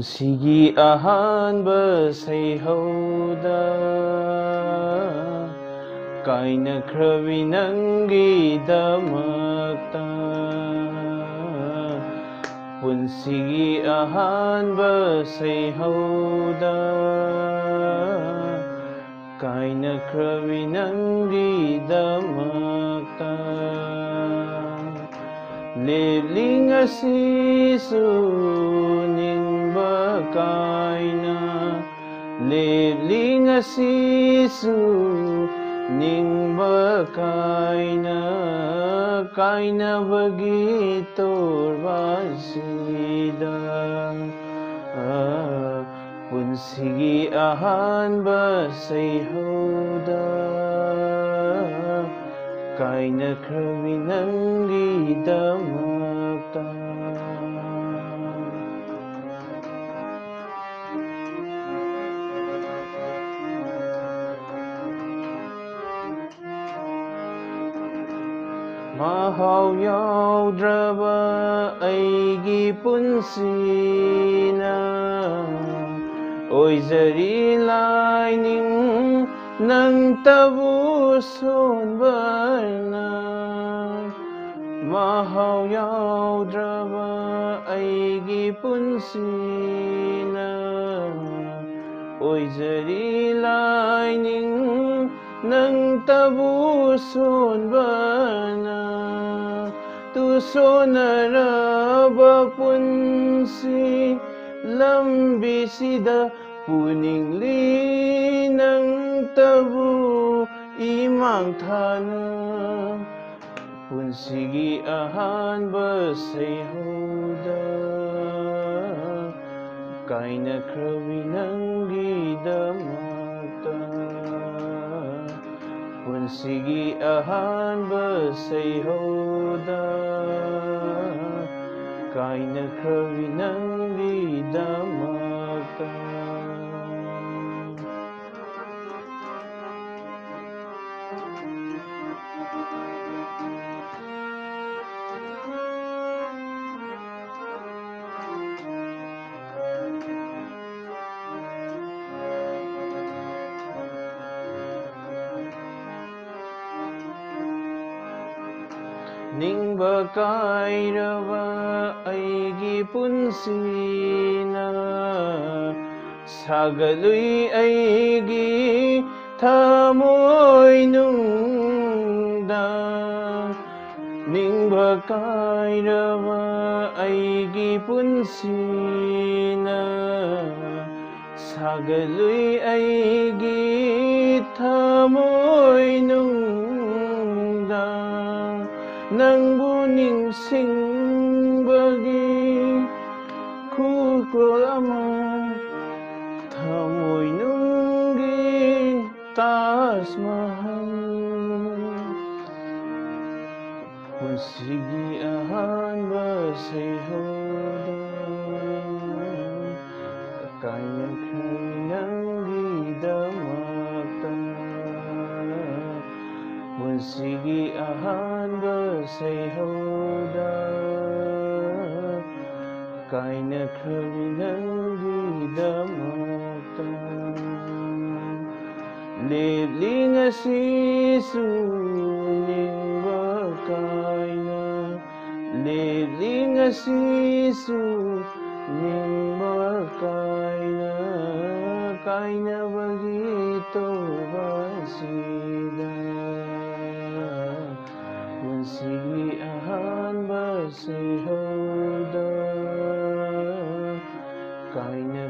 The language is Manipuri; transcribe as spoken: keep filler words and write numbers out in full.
ꯁꯤꯒꯤ ꯑꯍꯥꯟꯕ ꯁꯩꯍꯧꯗ ꯀꯥꯏꯅꯈ꯭ꯔꯕꯤ ꯅꯪꯒꯤꯗꯃꯛꯇ꯫ ꯄꯨꯟꯁꯤꯒꯤ ꯑꯍꯥꯟꯕ ꯁꯩꯍꯧꯗ ꯀꯥꯏꯅꯈ꯭ꯔꯕꯤ ꯅꯪꯒꯤꯗꯃꯛꯇ꯫ ꯂꯦꯞꯂꯤ ꯉꯁꯤꯁꯨ ꯅꯤꯡꯕ ꯀꯥꯏꯅ, ꯂꯦꯞꯂꯤ ꯉꯁꯤꯁꯨ ꯅꯤꯡꯕ ꯀꯥꯏꯅ, ꯀꯥꯏꯅꯕꯒꯤ ꯇꯣꯔꯕꯥꯟꯁꯤꯗ꯫ ꯄꯨꯟꯁꯤꯒꯤ ꯑꯍꯥꯟꯕ ꯁꯩꯍꯧꯗ ꯀꯥꯏꯅꯈ꯭ꯔꯕꯤ ꯅꯪꯒꯤꯗꯃꯛꯇ꯫ ꯃꯍꯥꯎ ꯌꯥꯎꯗ꯭ꯔꯕ ꯑꯩꯒꯤ ꯄꯨꯟꯁꯤꯅ ꯑꯣꯏꯖꯔꯤ ꯂꯥꯏꯅꯤꯡ ꯅꯪꯇꯕꯨ ꯁꯣꯟꯕꯅ꯫ ꯃꯍꯥꯎ ꯌꯥꯎꯗ꯭ꯔꯕ ꯑꯩꯒꯤ ꯄꯨꯟꯁꯤꯅ ꯑꯣꯏꯖꯔꯤ ꯂꯥꯏꯅꯤꯡ ꯅꯪꯇꯕꯨ ꯁꯣꯟꯕꯅ꯫ ꯇꯨꯁꯣꯟꯅꯔꯕ ꯄꯨꯟꯁꯤ ꯂꯝꯕꯤꯁꯤꯗ ꯄꯨꯅꯤꯡꯂꯤ ꯅꯪꯇꯕꯨ ꯏꯃꯥꯡ ꯊꯥꯅ꯫ ꯄꯨꯟꯁꯤꯒꯤ ꯑꯍꯥꯟꯕ ꯁꯩꯍꯧꯗ ꯀꯥꯏꯅꯈ꯭ꯔꯕꯤ ꯅꯪꯒꯤꯗꯃꯛꯇ꯫ ꯄꯨꯟꯁꯤꯒꯤ ꯑꯍꯥꯟꯕ ꯁꯩꯍꯧꯗ ꯀꯥꯏꯅꯈ꯭ꯔꯕꯤ ꯅꯪꯒꯤꯗꯃꯛꯇ꯫ ꯅꯤꯡꯕ ꯀꯥꯏꯔꯕ ꯑꯩꯒꯤ ꯄꯨꯟꯁꯤꯅ ꯁꯥꯒꯠꯂꯨꯏ ꯑꯩꯒꯤ ꯊꯃꯣꯏꯅꯨꯡꯗ꯫ ꯅꯤꯡꯕ ꯀꯥꯏꯔꯕ ꯑꯩꯒꯤ ꯄꯨꯟꯁꯤꯅ ꯁꯥꯒꯠꯂꯨꯏ ꯑꯩꯒꯤ ꯊꯃꯣꯏꯅꯨꯡꯗ꯫ ꯅꯪꯕꯨ ꯅꯤꯡꯁꯤꯡꯕꯒꯤ ꯈꯨꯀꯣꯜ ꯑꯃ ꯊꯃꯣꯏꯅꯨꯡꯒꯤ ꯇꯥꯖ ꯃꯍꯜ꯫ ꯄꯨꯟꯁꯤꯒꯤ ꯑꯍꯥꯟꯕ ꯁꯩꯍꯧꯗ ꯀꯥꯏꯅꯈ꯭ꯔꯦ ꯅꯪꯒꯤꯗꯃꯛꯇ꯫ ꯄꯨꯟꯁꯤꯒꯤ ꯑꯍꯥꯟꯕ ꯁꯩꯍꯧꯗ ꯀꯥꯏꯅꯈ꯭ꯔꯦ ꯅꯪꯒꯤꯗꯃꯛꯇ꯫ ꯂꯦꯞꯂꯤ ꯉꯁꯤꯁꯨ ꯅꯤꯡꯕ ꯀꯥꯏꯅ꯫ ꯂꯦꯞꯂꯤ ꯉꯁꯤꯁꯨ ꯅꯤꯡꯕ ꯀꯥꯏꯅ꯫ ꯀꯥꯏꯅꯕꯒꯤ ꯇꯧꯕ ꯑꯁꯤꯗ ꯄꯨꯟꯁꯤꯒꯤ ꯑꯍꯥꯟꯕ ꯁꯩꯍꯧꯗ ꯀꯥꯏꯅ